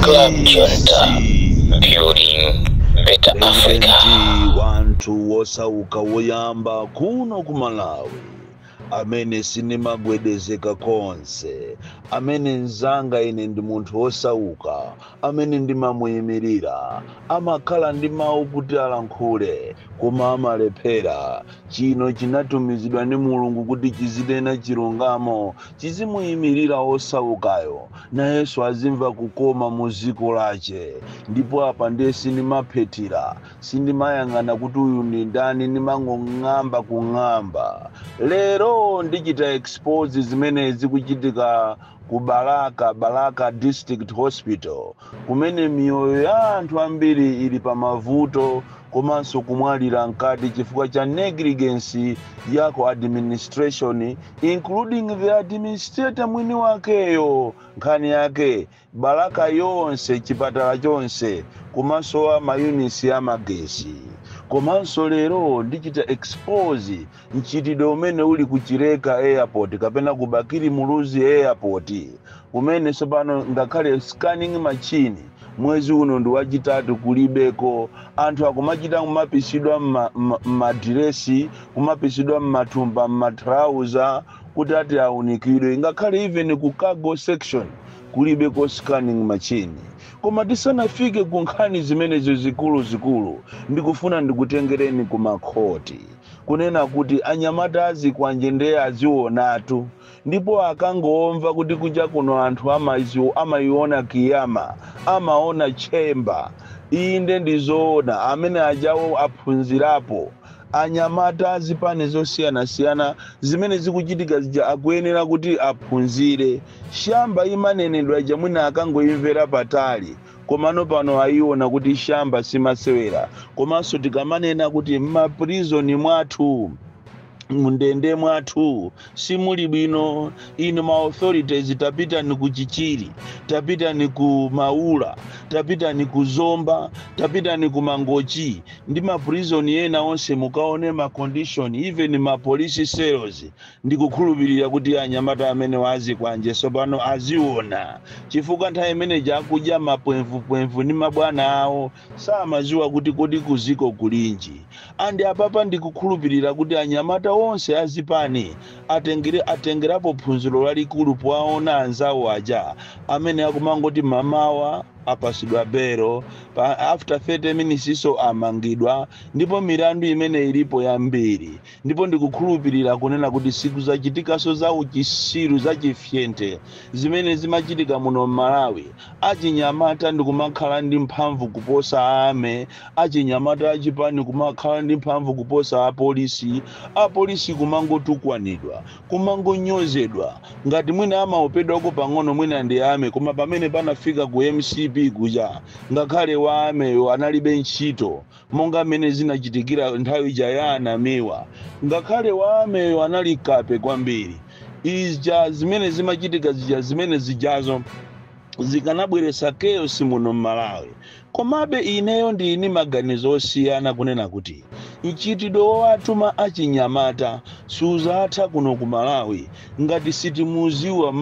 Club Junta, building better Africa. President wanthu wosauka woyamba kuno ku Malawi, amene sinimagwedezeka konse, amene mzanga ine ndi munthu wosauka amene ndimamuyimirira, amakhala ndi mawu kuti alankhule koma amalephera. Chino chinatumizidwa ndi Mulungu kuti chizinena chilungamo, chizimuyimirira osaukayo, nayenso azimva kukoma mu dziko lache. Ndipo apa ndiye sindimaphethira, sindimayang'ana kuti uyu ndi ndani, ndimangong'amba kung'amba. Lero ndichita expose zimene zikuchitika ku Balaka, Balaka District Hospital, kumene miyoyo ya anthu ambiri ili pa mavuto komanso kumwalira mkati chifukwa cha negligence yako administration, including the administrator mwini wakeyo. Nkhani yake Balaka yonse, chipatala chonse, komanso ma units amagesi. Komanso lero ndichita expose mchitidwe umene uli ku Chileka Airport kapena ku Bakili Muluzi Airport, kumene tsopano ngakhale scanning machine mwezi uno ndi wachitatu kulibeko. Anthu akumachita kumapisidwa mmadiresi, kumapisidwa mmathumba, mmatrauza kuti ati aunikidwe. Ngakhale even ku cargo section kulibeko scanning machine. Koma tisanafike ku nkhani zimenezo zikuluzikulu, ndikufuna ndikutengereni ku makhoti, kunena kuti anyamata azikwanje ndiye azionatu, ndipo akangomva kuti kunja kuno anthu amayiona kiyama, amaona chemba. Inde, ndizoona, amene ajawo aphunzirapo. Anyamata azipani zosiyanasiyana, zimene zikuchitika zija akuyenera kuti aphunzire. Shamba imanenedwa ija mwina akangoimvera patali, komano pano ayiona kuti shamba simasewera. Komanso tikamanena kuti m'maprizoni mwathu, mundende mwathu simuli bwino, inu ma authorities, tapitani ku Chichiri, tapitani ku Maula, tapitani ku Zomba, tapitani ku Mangochi ndi maprizoni ena onse, mukaone ma condition, even ma police cells. Ndikukhulupirira kuti anyamata amene wazikwanje sopano aziona, chifukwa nthawi imeneja akudya mapwemvupwemvu ndi mabwana awo samaziwa kuti kodi kuziko kulinji. Andi apapa ndikukhulupirira kuti anyamata onse azipani atengerapo phunziro lalikulu powaona anzawo aja amene akumangoti mamawa apasidwa belo, pa after 30 minutes iso amangidwa, ndipo milandu imene ilipo yambiri. Ndipo ndikukhulupirira kunena kuti sikuzachitikaso za uchisiru, zachifyente zimene zimachitika muno m'Malawi. Achinyamata ndikumakhala ndi mphamvu kuposa ame achinyamata achipani, kumakhala ndi mphamvu kuposa apolisi, apolisi kumangotukwanidwa, kumangonyozedwa. Ngati mwina amaopedwako pang'ono mwina ndi ame, koma pamene panafika ku MCP kuja ngakhale wa ameyo analibe ntchito, monga mmene zinachitikira nthawi ija ya anamiwa, ngakhale wa ameyo anali kape kwambiri. Ija zimene zimachitika zija, zimene zijazo zikanabweretsa chaos muno m'Malawi. Komabe ineyo ndini maganizo osiyana, kunena kuti mchitidwe wowatuma achinyamata suzatha kuno ku Malawi ngati sitimuziwa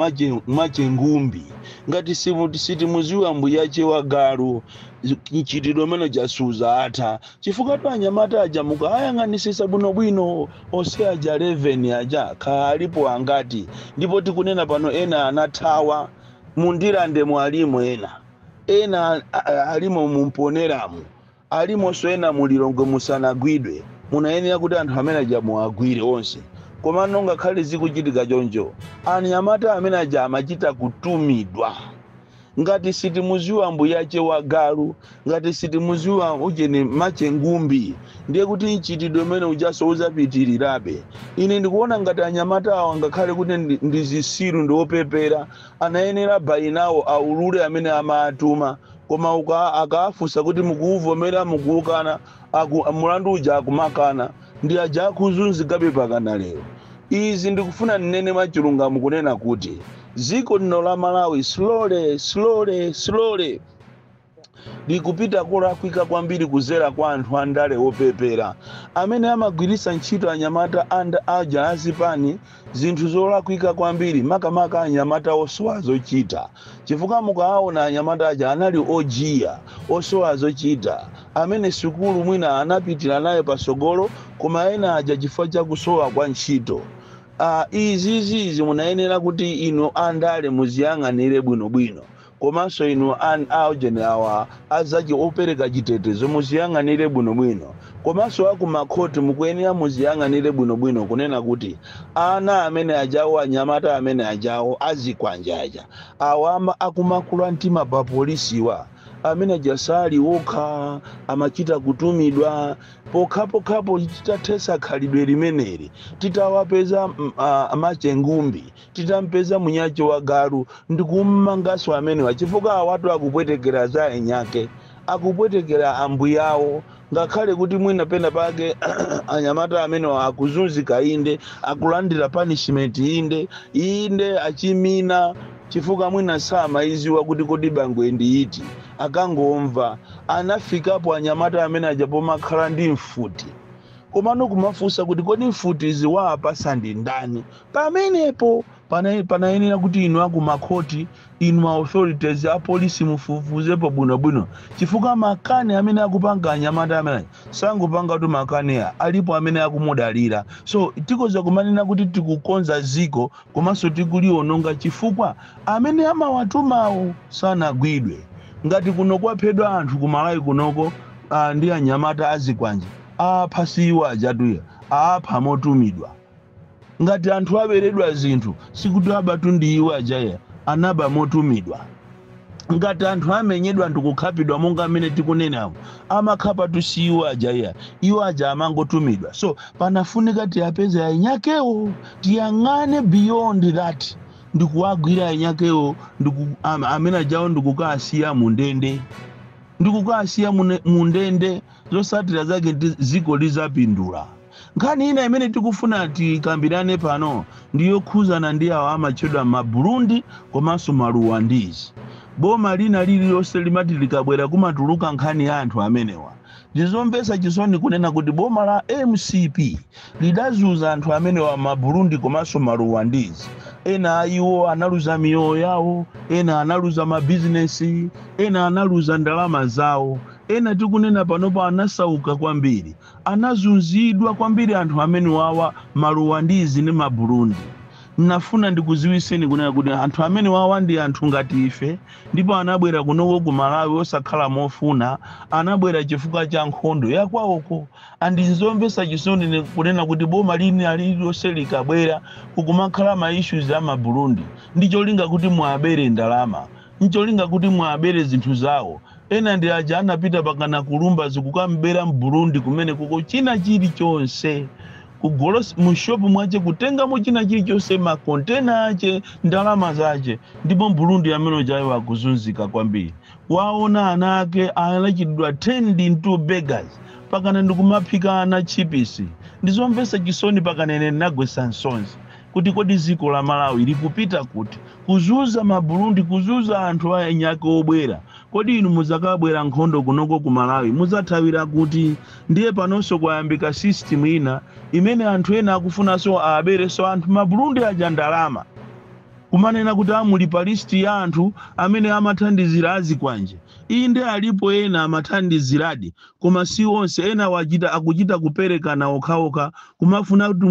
machengumbi, ngati sitimuziwa mbuyache wa galu. Mchitidwe umene jasuzatha, chifukwa tu anyamata aja mukayang'anisisa bwinobwino onse aja 11 aja khala alipo angati? Ndipo tikunena pano ena anathawa mundilande, mwalimo ena, ena alimo mumponeramu, alimonso ena mulilongwe musanagwidwe. Munayenera kuti anthu amene aja muagwire onse. Komano ngakhale zikuchitika choncho, anyamata amene aja amachita kutumidwa. Ngati sitimuziwa mbuyache wa galu, ngati sitimuziwa ujene machengumbi, ndiye kuti mchitidwe umene ujaso uzapitirirabe. Ine ndikuona ngati anyamata awa, ngakhale kuti ndi zisiru, ndi opepera, anayenera by now aulule amene amatuma. Koma akafunsa kuti mukuuvomera, mukuukana, mulandu uja akumakana, ndi aja akuzunzikabe pakana lero. Izi ndikufuna nnene mwachilungamo kunena kuti dziko lino la Malawi slowly, slowly, slowly. Likupita kolakwika kwambiri kuzera kwa anthu andale opepera amene amagwiritsa ntchito anyamata aja azipani zinthu zolakwika kwambiri, makamaka anyamata osowa zochita, chifukwa mukawaona anyamata aja anali ojiya, osowa zochita, amene sukulu mwina anapitira nayo pasogolo, koma ena aja chifukwa chakusowa kwa ntchito. Izizizi munayenera kuti inu andale muziyang'anire bwinobwino, komanso inu aujeni awa azachi opereka chitetezo muziyang'anire bwinobwino, komanso akumakhoti mukuyenera muziyang'anire bwinobwino, kunena kuti ana amene ajawo, anyamata amene ajawo azikwanja aja awa akumakula mtima pa polisiwa, amene jasali wokha amachita kutumidwa. Pokhapokhapo titathesa khalidwe limeneli, titawapeza amachengumbi, titampeza munyachi wa galu ndikummangaso amenewa, chifukwa awatu akupwetekera za enyake, akupwetekera ambuyawo. Ngakhale kuti mwina pena pake anyamata amenewa akuzunzika, inde, akulandira punishment, inde inde, achimina, chifukwa mwina samaiziwa kuti kodi bangwe ndi iti, akangomva. Anafikapo anyamata amene aja pomakhala ndi mfuti, komano kumafunsa kuti kodi mfuti izi waapasa ndi ndani? Pamenepo panayenera kuti inu akumakhoti, inu authorities apolisi, mufufuzepo bwinobwino, chifukwa makani amene akupanga anyamata amene sangopanga tu makaniya, alipo amene akumudalira. So tikoza kumanena kuti tikukonza ziko komanso tikuliononga, chifukwa amene amawatumawo sanagwidwe. Ngati kuno kwaphedwa anthu kumalawi kunoko ndi anyamata azikwanje, apha siwo ajatuya, apha motumidwa. Ngati anthu aberedwa zinthu, sikuti abatu ndi iwo ajaya, anaba motumidwa. Ngati anthu amenyedwa ndikukhapidwa monga amene tikunenawo, amakhapa tu iwo ajaya, iwo aja amangotumidwa. So panafunika tiyapeze ainyakewo, tiyang'ane beyond that ndikuwagwira ainyakewo, amene ajawo ndikukasiya mundende, ndikukasiya mundende. Zosatira zake ndi ziko lizapindula. Nkhani ina imene tikufuna tikambirane pano ndiyokhuzana ndi awo amatchedwa Maburundi komanso Maruwandizi. Boma lina lililonse limati likabwera kumatuluka nkhani ya anthu amenewa. Ndizomvetsa chisoni kunena kuti boma la MCP lidazunza anthu amenewa, Maburundi komanso Maruwandizi. Ena a iwo analuza miyoyo yawo, ena analuza mabizinesi, ena analuza ndalama zawo, ena tikunena panopo anasauka kwambiri, anazunzidwa kwambiri anthu amene wawa, Maruwandizi ndi Maburundi. Nafuna ndikuziwiseni kunena kuti anthu amene wawa ndi anthu ngati ife, ndipo anabwera kunoko ku Malawi osakhala mofuna, anabwera chifukwa cha nkhondo yakwawoko. Andizomvetsa chisoni kunena kuti boma lina lililonse likabwera kukumakhala ma issues a Maburundi, ndi cholinga kuti muabere ndalama, ncholinga kuti muabere zinthu zawo. Ena ndi aja anapita pakana kulumba zikukambera Mburundi kumene kuko china chilichonse, kugolos mushopu mwache, kutengamo china chilichonse, makontena ache, ndalama zache. Ndipo Mburundi amene jayo akuzunzika kwambiri, waona ana ake anachitidwa turned into beggars, pakana ndikumaphika ana chipisi. Ndizomvetsa chisoni, pakanene ndinagwetsa msozi kuti kodi dziko la Malawi likupita kuti? Kuzuza Maburundi, kuzuza anthu anyake obwera. Kodi inu muzakabwera nkhondo kunoko ku Malawi muzathawira kuti? Ndiye panonso kwayambika system ina imene anthu ena akufunanso abereso anthu Maburundi aja ndalama, kumanena kuti amuli pa list ya anthu amene amathandizira azikwanje. Inde, alipo ena amathandiziradi, koma si onse. Ena wachita akuchita kuperekana okhaokha, kumafuna kuti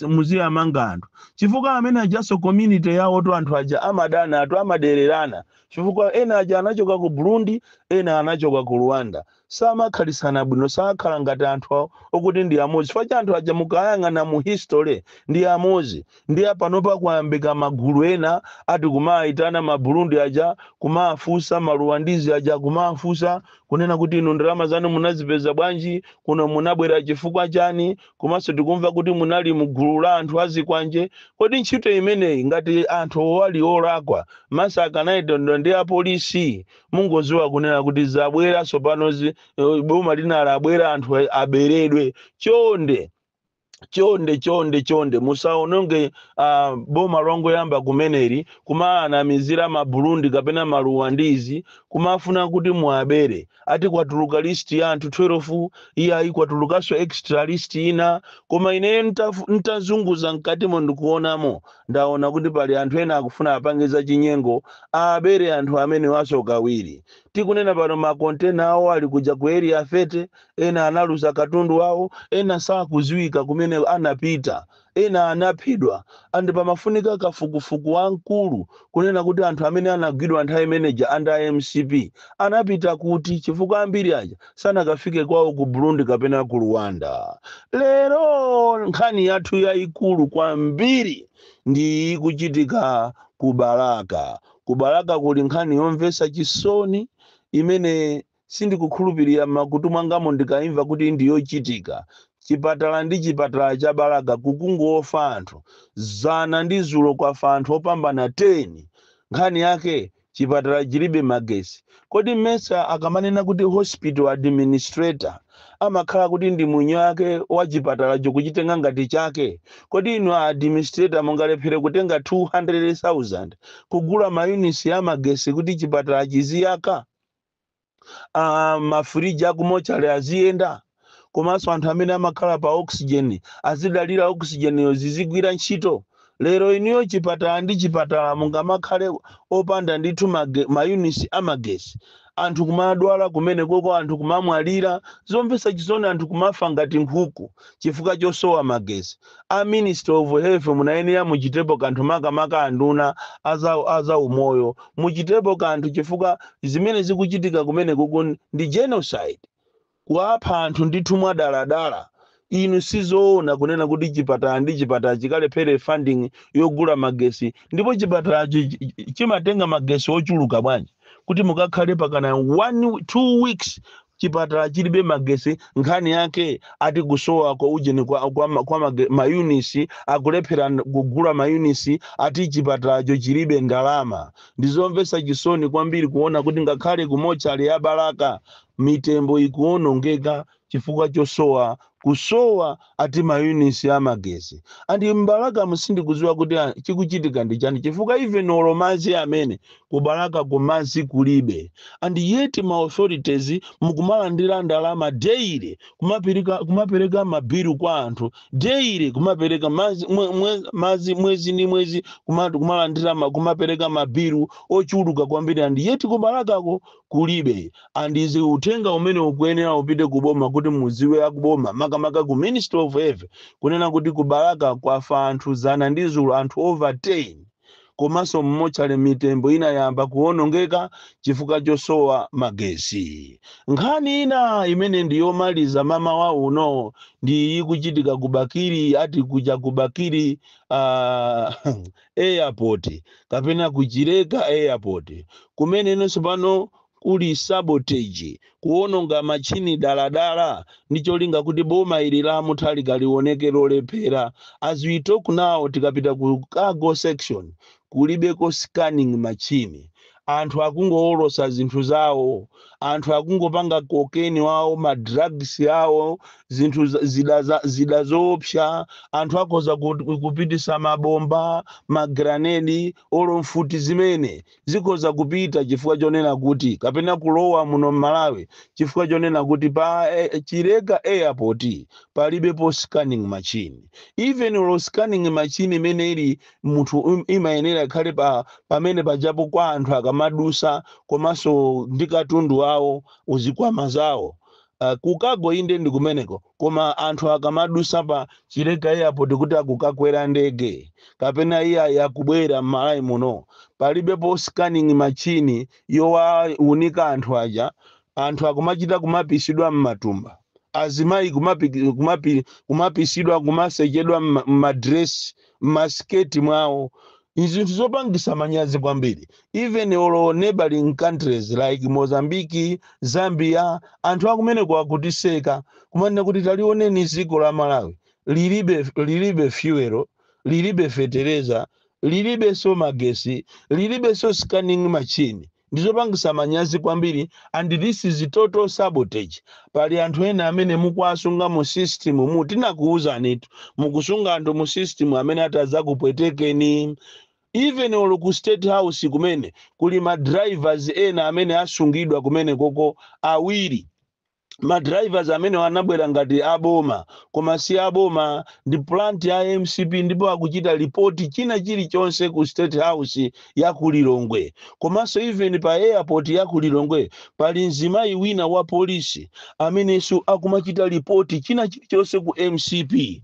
muziyamanga anthu, chifukwa amene ajaso community yawo to anthu aja amadana, atu amadererana, chifukwa ena aja anachoka ku Burundi, ena anachoka ku Rwanda, samakhalisana bwino, sakhala ngati anthu okuti ndi amodzi, chifukwa cha anthu aja mukayang'ana mu history ndi amodzi. Ndiye panopa kwayambika magulu ena ati kumayitana Maburundi aja, kumafunsa Maruwandizi aja, kumafunsa kunena kuti inu ndalama zanu munazipeza bwanji? Kuno munabwera chifukwa chani? Komanso tikumva kuti munali mugulu la anthu azikwanje. Kodi ntchito imeneyi, ngati anthu owali olakwa masa akanayitondwa ndi apolisi? Mungoziwa kunena kuti zabwera tsopano, boma lina labwera, anthu aberedwe. Chonde. Chonde, chonde, chonde, musaononge boma longoyamba kumeneri kumaanamizira ma Burundi kapena ma Rwandese kumafuna kuti muabere. Ati kwatuluka list ya anthu 12, iyayi, kwatulukanso extra list ina. Koma ineyo ntazunguza mkatimo ndikuonamo, ndaona kuti pali anthu ena akufuna apange za chinyengo, abere anthu amene waso kawiri. Tikunena pano, makontena awo ali kuja ku Area 30. Ena analuza katundu wawo, ena sakuziwika kumene anapita, ena anaphedwa. And pamafunika kafukufuku wamkulu kunena kuti anthu amene anagwidwa nthawi imeneja under MCP anapita kuti, chifukwa ambiri aja sanakafike kwawo ku Burundi kapena ku Rwanda. Lero nkhani yathu yayikulu kwambiri ndi ikuchitika ku Balaka. Ku Balaka kuli nkhani yomvetsa chisoni imene sindikukhulupirira makutu mwangamo ndikaimva kuti ndiyochitika. Chipatala ndi chipatala cha Balaka kukungofa anthu. Zana ndi zulo kwafa anthu opambana 10. Nkhani yake, chipatala chilibe magesi. Kodi mmesa akamanena kuti hospital administrator amakhala kuti ndi mwini wake wa chipatalacho, kuchitenga ngati chake? Kodi inu a administrator mungalephere kutenga 200,000 kugula ma units ya magesi kuti chipatala chiziyaka, mafriji akumochale aziyenda, komanso anthu amene amakhala pa oxygen azidalira oxygen yo zizigwira ntchito? Lero iniyo chipatala ndi chipatala mungamakhale opanda ndithu ma units amagesi, anthu kumadwala kumene koko, anthu kumamwalira zomvetsa chisoni, anthu kumafa ngati nkhuku chifukwa chosowa magesi? A Minister of Health, munayenera muchitepo kanthu, makamaka anduna aza umoyo, muchitepo kanthu chifukwa zimene zikuchitika kumene koko ndi genocide, kuapha anthu ndithu mwadaladala. Inu, sizoona kunena kuti chipatala ndi chipatala chikalephere funding yogula magesi. Ndipo chipatalacho chimatenga magesi ochuluka bwanji kuti mukakhale pakana 1, 2 weeks chipatala chilibe magesi? Nkhani yake ati kusowa kwa ujeni kwa ma units, akulephera kugula ma units, ati chipatalacho chilibe ndalama. Ndizomvetsa chisoni kwambiri kuona kuti ngakhale kumochali ya Balaka mitembo ikuonongeka chifukwa chosowa, kusowa ati ma units amagesi. And mBalaka musindikuziwa kuti chikuchitika ndi chani, chifukwa even olo madzi amene kuBalaka kumadzi kulibe. And yet ma authorities mukumalandira ndalama daily, kumapereka mabilu kwa anthu daily, kumapereka mazi, mazi mwezi ndi mwezi, kumalandira kumapereka mabilu ochuluka kwambiri, and yet kuBalakako kulibe. And izi uthenga umene ukuyenera upite kuboma kuti muziwe akuboma, makamaka ku Ministry of Health, kunena kuti kuBalaka kwafa anthu zana ndi zulo, anthu over 10, komanso mmochale mitembo inayamba kuwonongeka chifukwa chosowa magesi. Nkhani ina imene ndiyomaliza mama wa uno ndi ikuchitika ku Bakili, ati kuja ku Bakili Airport kapena kuchileka Airport, kumene inonso pano kuli sabotage, kuwononga machini daladala ndi cholinga kuti boma ili la Mutharika lioneke lolephera. As we talk now, tikapita ku cargo section kulibeko scanning machine. Anthu akungowolosa zinthu zawo, anthu akungopanga cocaine wawo, ma drugs awo, zinthu zida zoopsa. Anthu akhoza kupitisa mabomba, magranedi, olo mfuti zimene zikhoza kupita chifukwa chonena kuti, kapena kulowa muno mMalawi chifukwa chonena kuti pa Chileka Airport palibepo scanning machine. Even olo scanning machine imene ili munthu imayenera ikhale pa pamene pajapo kwa anthu akamadusa, komanso ndi katundu wawo, uzikwama zawo. Ku cargo inde ndi kumeneko, koma anthu akamadusa pa Chileka Airport kuti akukakwera ndege kapena iye akubwera m'Malawi muno, palibepo scanning machine yowaunika anthu aja. Anthu akumachita kumapisidwa m'matumba, azimayi kumapisidwa, kumasechedwa m'madresi, m'masiketi mwawo. Izinthu zopangisa manyazi kwambiri. Even olo neighboring countries like Mozambique, Zambia, anthu akumeneko akutiseka kumanena kuti talioneni dziko la Malawi, lilibe fuel, lilibe fetereza, lilibenso magesi, lilibenso scanning machine. Ndizopangisa manyazi kwambiri, and this is total sabotage. Pali anthu ena amene mukuwasunga mu system mu. Tinakuwuzanitu, mukusunga anthu mu system amene atazakupwetekeni. Even olo ku State House kumene kuli ma drivers ena amene asungidwa kumene koko awiri. Ma drivers amene anabwera ngati aboma, koma si aboma, ndi plant ya MCP, ndipo akuchita report china chilichonse ku State House ya ku Lilongwe. Komanso even pa airport ya ku Lilongwe pali mzimayi wina wa polisi amenenso akumachita report china chilichonse ku MCP,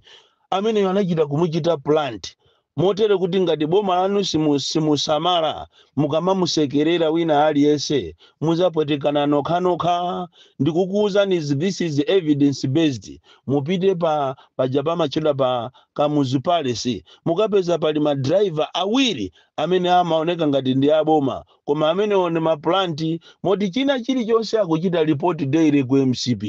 amene anachita kumuchita plant, motere kuti ngati boma lanu simusamala, mukamamusekerera wina aliyense, muzapwetekana nokhanokha. Ndikukuwuzani, this is evidence based. Mupite pa paja pamachedwa pa Kamuzu Palace, mukapeza pali ma driver awiri amene amaoneka ngati ndi aboma, koma amenewo ndi ma plant, moti china chilichonse akuchita report daily ku MCP.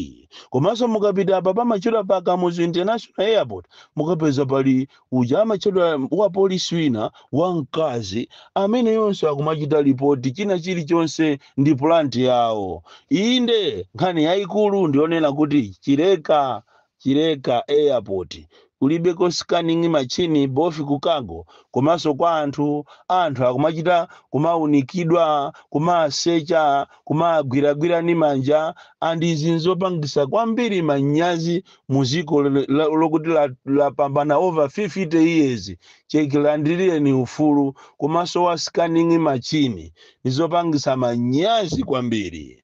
Komanso mukapita apa pamachedwa pa Kamuzu International Airport, mukapeza pali uja amachedwa wa polisi wina wamkazi amene yonse akumachita report china chilichonse, ndi plant yawo. Inde, nkhani yayikulu ndionena kuti Chileka Airport kulibeko scanning machine, both ku cargo komanso kwa anthu. Anthu akumachita kumaunikidwa, kumasecha, kumagwiragwira ni manja, and izi nzopangisa kwambiri manyazi mu ziko lokuti lapambana over 50 years chilandirireni ufulu. Komanso wa scanning machine, nizopangisa manyazi kwambiri.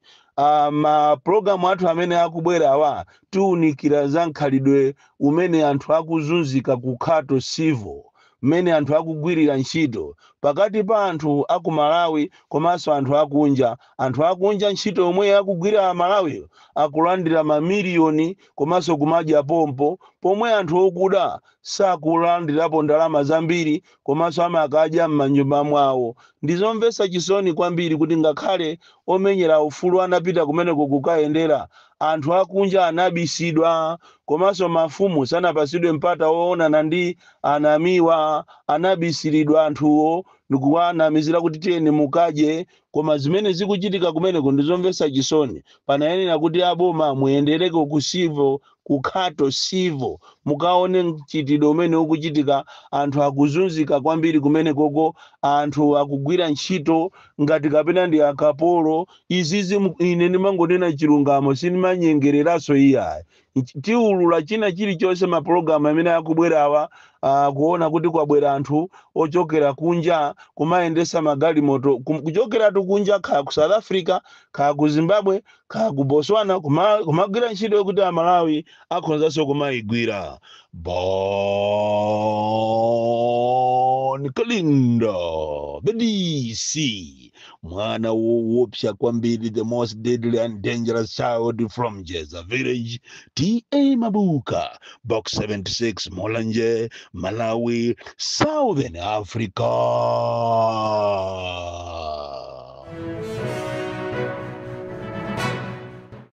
Mapulogalamu athu amene akubwera awa tiwunikira za nkhalidwe umene anthu akuzunzika ku Khato Civil, mmene anthu akugwirira ntchito pakati pa anthu aku Malawi komanso anthu akunja. Anthu akunja ntchito yomwe akugwira Amalawi akulandira mamiliyoni komanso kumadya pompo pomwe, anthu okuda sakulandirapo ndalama zambiri komanso amakadya m'manyumba mwawo. Ndizomvetsa chisoni kwambiri kuti ngakhale omenyera ufulu anapita kumeneko kukayendera, anthu akunja anabisidwa, komanso mafumu sanapasidwe mpata woonana ndi anamiwa. Anabisiridwa anthuwo ndikuwanamizira kuti tiyeni mukadye, koma zimene zikuchitika kumeneko ndizomvetsa chisoni. Panayenera kuti aboma muyendereko ku civil, ku Khato Civil, mukaone mchitidwe umene ukuchitika. Anthu akuzunzika kwambiri kumenekoko, anthu akugwira ntchito ngati kapena ndi akapolo. Izizi ine ndimangonena chilungamo, sindimanyengereranso iyayi. Tiulula china chilichonse mapulogalamu amene akubwerawa, kuona kuti kwabwera anthu ochokera kunja kumayendesa magalimoto kuchokeratu kunja, kaya ku South Africa, kaya ku Zimbabwe, kaya ku Botswana, kumagwira ntchito yokuti Amalawi akhonzanso kumayigwira. Bon Kalindo, the DC, mwana woopsa kwambiri, the most deadly and dangerous child from Jeza Village, TA Mabuka, Box 76, Mulanje, Malawi, Southern Africa.